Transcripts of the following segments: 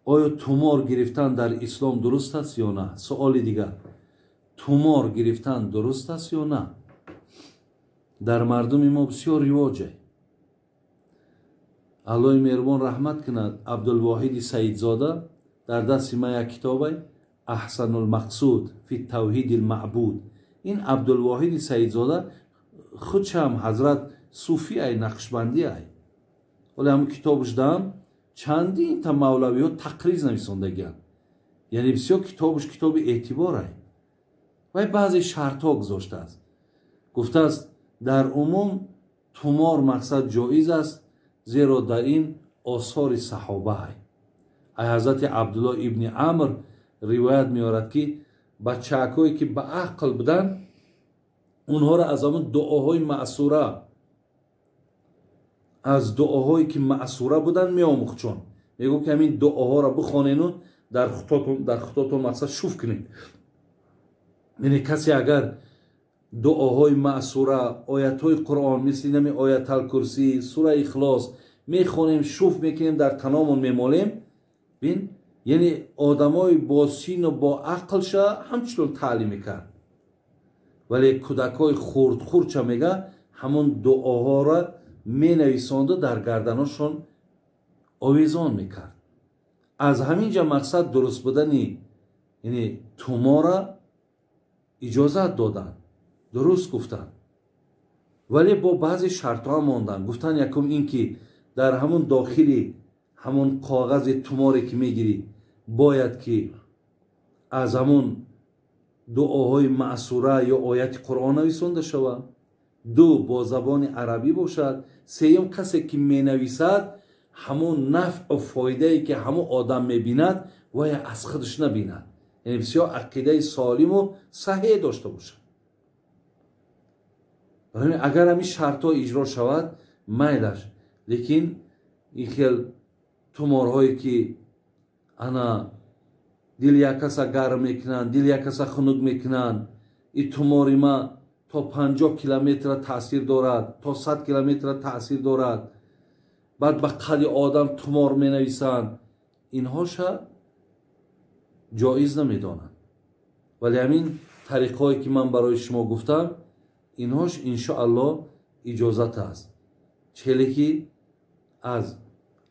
Оё тумор гирифтан дар ислом дуруст аст ё на? Суоли дигар: тумор гирифтан дуруст аст ё на? Дар мардуми мо бисёр ривоҷ ай. Аллоҳи меҳрубон раҳмат кунад Абдулвоҳиди Саидзода, дар дасти ман як китобай Аҳсанулмақсуд фи тавҳиди лмаъбуд. Ин Абдулвоҳиди Саидзода худшам ҳазрат суфӣ ай, нақшбандӣ ай. Вале ҳамун китобш дам чандин та мавлавиҳо тақриз нависондагианд. Яъне бисёр китобш китоби эътибор ай. Вай баъзе шартҳо гузоштааст. Гуфтааст, дар умум тумор мақсад ҷоиз аст, зеро дар ин осори саҳоба ай. Ай ҳазрати Абдуллоҳ ибни Амр ривоят меорад, ки бачаакҳое ки ба ақл буданд, онҳоро аз ҳамун дуоҳои маъсура, аз дуоҳое ки маъсура буданд меомӯхт. Чон мегӯ ки ҳамин дуоҳоро бихонену дар худотон мақсад шуф кунед. Яъне касе агар дуоҳои маъсура, оятҳои Қуръон мисли нами Ояталкурсӣ, сураи Ихлос мехонем, шуф мекунем, дар таномон мемолем, бин, яъне одамои бо сину бо ақлша ҳамчунон таълим мекард. Вале кӯдакҳои хурдхурдча мега ҳамон дуоҳоро менависонду дар гарданошон овезон мекард. Аз ҳамин ҷа мақсад дуруст будани, яъне тумора иҷозат доданд, дуруст гуфтанд, вале бо баъзе шартҳо монданд. Гуфтанд, якум ин ки дар ҳамун дохили ҳамун коғази туморе ки мегирӣ, бояд ки аз ҳамун дуоҳои маъсура ё ояти Қуръон нависонда шавад. Ду, бо забони арабӣ бошад. Сеюм, касе ки менависад, ҳамун нафъу фоидае ки ҳамун одам мебинад, вая аз худаш набинад, яъне бисёр ақидаи солиму саҳеҳ дошта бошад. Агар ҳамин шартҳо иҷро шавад, майлаш. Лекин ин хел туморҳое ки ана дили як каса гарм мекунанд, дили як каса хунук мекунанд, ин тумори ма то 50 километра таъсир дорад, то 100 километра таъсир дорад, баъд ба қади одам тумор менависанд, инҳоша ҷоиз намедонанд. Вале ҳамин тариқҳое ки ман барои шумо гуфтам, инҳош иншоаллоҳ иҷозат аст. Челе ки аз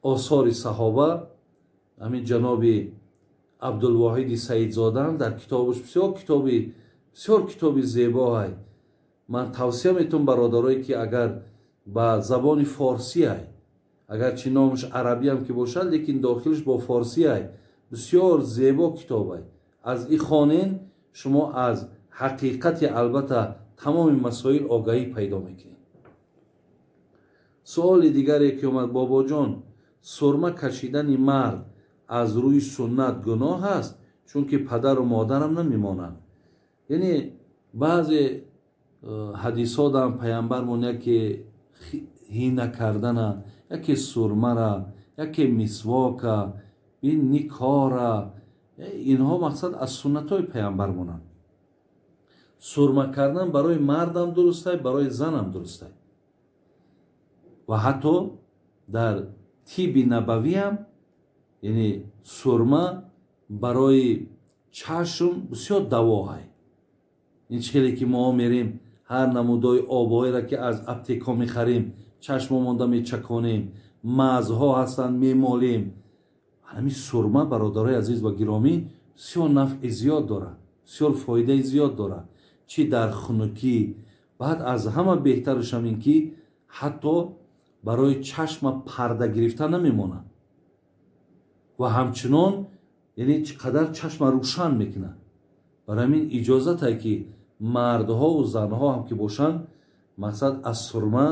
осори саҳоба ҳамин ҷаноби Абдулвоҳиди Саидзодаам дар китобаш бисёр китоби зебоай. Ман тавсия метавонам бародарое ки агар ба забони форсӣ ай, агарчи номаш арабиам ки бошад, лекин дохилаш бо форсӣ ай, бисёр зебо китобай. Аз и хонен шумо аз ҳақиқати албатта тамоми масоил огаҳӣ пайдо мекунед. Суоли дигаре ки омад: бобоҷон, сурма кашидани мард аз рӯи суннат гуноҳ аст, чунки падару модарам намемонанд? Яъне баъзе ҳадисҳо дам паямбармон яке ҳина кардана, яке сурмара, яке мисвока, ин никора, инҳо мақсад аз суннатҳои паямбармонанд. Сурма кардан барои мардам дурустай, барои занам дурустай. Ва ҳатто дар тиби набавиам, яъне сурма барои чашм бисёр давоҳай. Ин чӣ хеле ки мо мерем, ҳар намудои обҳоеро ки аз аптекҳо мехарем, чашмо монда мечаконем, мазҳо ҳастанд, мемолем, ҳамин сурма, бародарои азиз ва гиромӣ, бисёр нафъи зиёд дорад, бисёр фоидаи зиёд дорад, чӣ дар хунукӣ. Баъд аз ҳама беҳтарашам ин ки ҳатто барои чашма парда гирифта намемонад ва ҳамчунон, яъне чӣ қадар чашма рӯшан мекунад. Барои ҳамин иҷозате ки мардҳову занҳо ҳам ки бошанд, мақсад аз сурма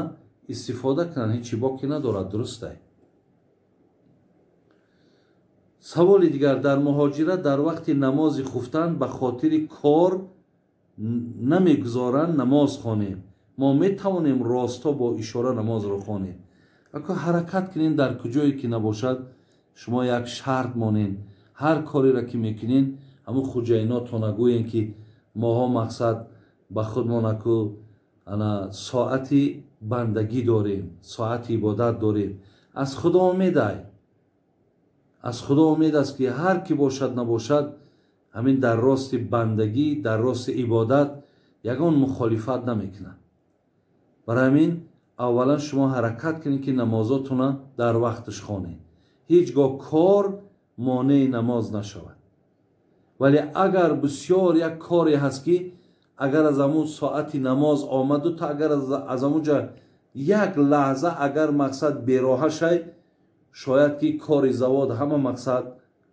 истифода кунанд, ҳеҷ боке надорад, дурустай. Саволи дигар: дар муҳоҷират дар вақти намози хуфтан ба хотири кор намегузоранд намоз хонем. Мо метавонем росто бо ишора намозро хонем? Ако ҳаракат кунен, дар куҷое ки набошад, шумо як шарт монен. Ҳар кореро ки мекунен, ҳамун хуҷайнотона гӯен, ки моҳо мақсад ба худмон аку ана соати бандагӣ дорем, соати ибодат дорем. Аз Худо умедай, аз Худо умед аст, ки ҳар ки бошад набошад, ҳамин дар рости бандагӣ, дар рости ибодат ягон мухолифат намекунад. Барои ҳамин аввалан шумо ҳаракат кунед, ки намозотона дар вақташ хонед. Ҳеҷ гоҳ кор монеи намоз нашавад. Вале агар бисёр як коре ҳаст, ки агар аз ҳамун соати намоз омаду то агар аз ҳамунҷа як лаҳза агар мақсад бероҳа шай, шояд ки кори завод ҳама мақсад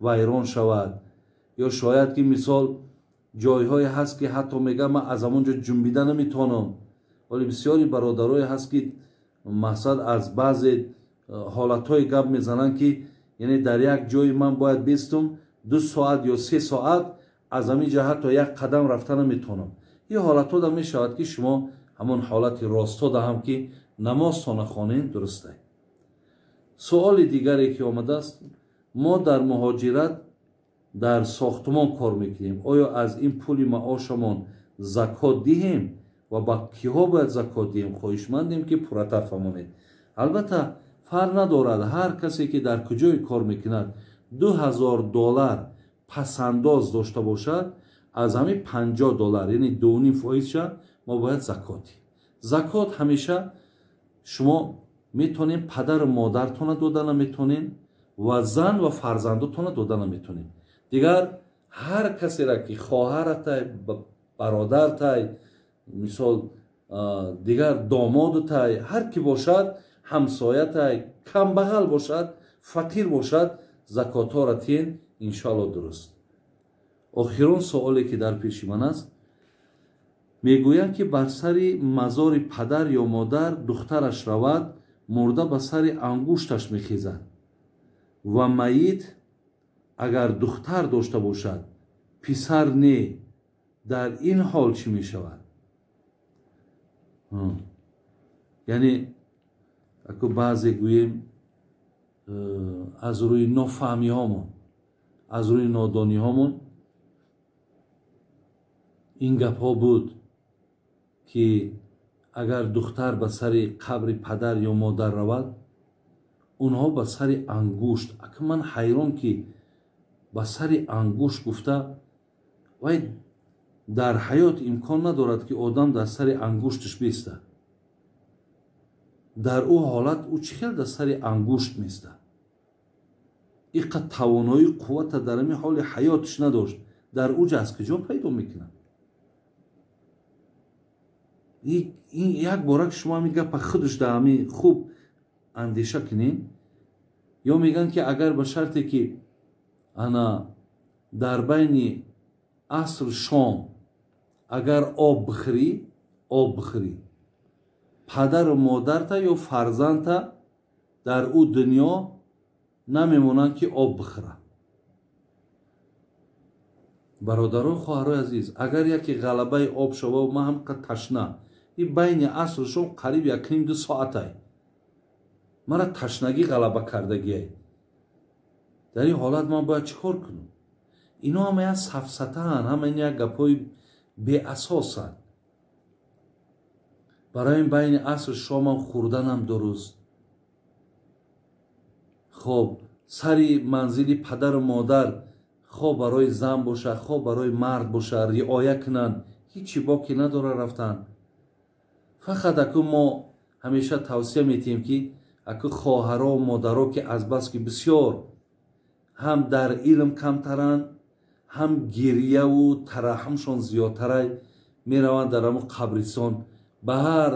вайрон шавад. Ё шояд ки мисол ҷойҳое ҳаст, ки ҳатто мегӯям ман аз ҳамон ҷо ҷунбида наметавонам. Вале бисёри бародарое ҳаст, ки мақсад аз баъзе ҳолатҳое гап мезананд, ки яъне дар як ҷои ман бояд бистум 2 соат ё 3 соат, аз ҳамин ҷо ҳатто як қадам рафта наметавонам. Ин ҳолатҳо да мешавад, ки шумо ҳамон ҳолати ростҳо да ҳам ки намозтона хонед, дурустай. Суоли дигаре ки омадааст: мо дар муҳоҷират дар сохтумон кор мекунем, оё аз ин пули маошамон закот диҳем ва ба киҳо бояд закот диҳем? Хоҳишмандем, ки пурратар фаҳмонед. Албатта фарқ надорад, ҳар касе ки дар куҷое кор мекунад $2000 пасандоз дошта бошад, аз ҳамин $50, яъне 2.5%-ша мо бояд закот диҳем. Закот ҳамеша шумо метавонед падару модартона дода наметавонед ва зан ва фарзандотона дода наметавонед. Дигар ҳар касеро ки хоҳаратай, бародартай, мисол дигар домодутай, ҳар ки бошад, ҳамсоятай, камбағал бошад, фақир бошад, закотҳоро тиҳен, иншоалло дуруст. Охирон суоле ки дар пеши ман аст, мегӯянд, ки бар сари мазори падар ё модар духтараш равад, мурда ба сари ангушташ мехезад ва майит агар духтар дошта бошад, писар не, дар ин ҳол чӣ мешавад? Яъне аку баъзе гӯем аз рӯи нофаҳмиҳомон, аз рӯи нодониҳомон ин гапҳо буд, ки агар духтар ба сари қабри падар ё модар равад, онҳо ба сари ангушт. Ака ман ҳайрон, ки ба сари ангушт гуфта, вай дар ҳаёт имкон надорад, ки одам дар сари ангушташ бистад. Дар ӯ ҳолат ӯ чӣ хел дар сари ангушт местад? Иқа тавоноии қуввата дар ҳамин ҳоли ҳаёташ надошт, дар ӯ ҷа аз куҷо пайдо мекунад? Ин як бора ки шумо ҳамин гапа худаш дар ҳамин хуб андеша кунед. Ё мегӯянд, ки агар ба шарте ки ана дар байни аср шом агар об бихӯрӣ, об бихӯрӣ, падару модарта ё фарзандта дар ӯ дунё намемонанд, ки об бихӯрад. Бародаро, хоҳарои азиз, агар яке ғалабаи об шава, ман ҳамқа ташна, ин байни асру шом қариб 1.5-2 соатай, мара ташнагӣ ғалаба кардагиай, дар ин ҳолат ман бояд чӣ кор кунам? Ино ҳама як сафсатаанд, ҳама ин як гапҳои беасосанд. Барои ин байни асру шомам хӯрданам дуруст. Хоб сари манзили падару модар, хо барои зан бошад, хо барои мард бошад, риоя кунанд, ҳичи боке надора рафтан. Фақат аку мо ҳамеша тавсия метиҳем, ки аку хоҳаро модаро, ки азбаски бисёр ҳам дар илм камтаранд, ҳам гирьяву тараҳҳумшон зиёдтарай, мераванд дар ҳамун қабристон ба ҳар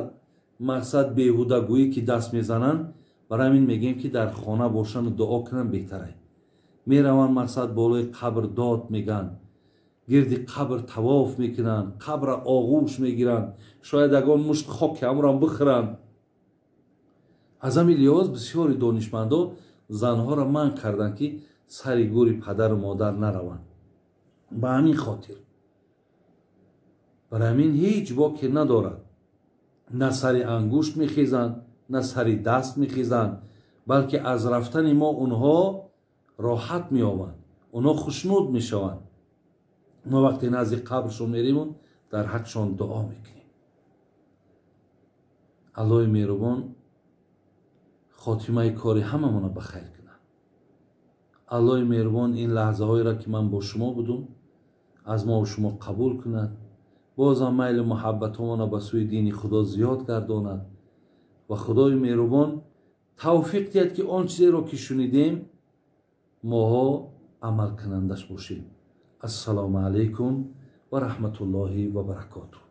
мақсад беҳудагӯӣ ки даст мезананд. Барои ҳамин мегӯем, ки дар хона бошанду дуо кунанд беҳтарай. Мераванд мақсад болои қабр дод мегӯянд, гирди қабр тавоф мекунанд, қабра оғӯш мегиранд, шояд ягон мушт хоки ҳамрам бихӯранд. Аз ҳамин лиҳоз бисёри донишмандо занҳоро манъ карданд, ки сари гӯри падару модар нараванд. Ба ҳамин хотир, барои ҳамин ҳеҷ боке надорад, на сари ангушт мехезанд, на сари даст мехезанд, балки аз рафтани мо онҳо роҳат меёбанд, онҳо хушнуд мешаванд. Мо вақте назди қабршон мериму дар ҳақшон дуо мекунем. Аллоҳи меҳрубон хотимаи кори ҳамамона ба хайр кунад. Аллоҳи меҳрубон ин лаҳзаҳоеро, ки ман бо шумо будум, аз мову шумо қабул кунад, бозам майлу муҳаббатҳомона ба сӯи дини Худо зиёд гардонад ва Худои меҳрубон тавфиқ диҳад, ки он чизеро, ки шунидем, моҳо амалкунандаш бошем. Ассалому алайкум ва раҳматуллоҳи ва баракотуҳ.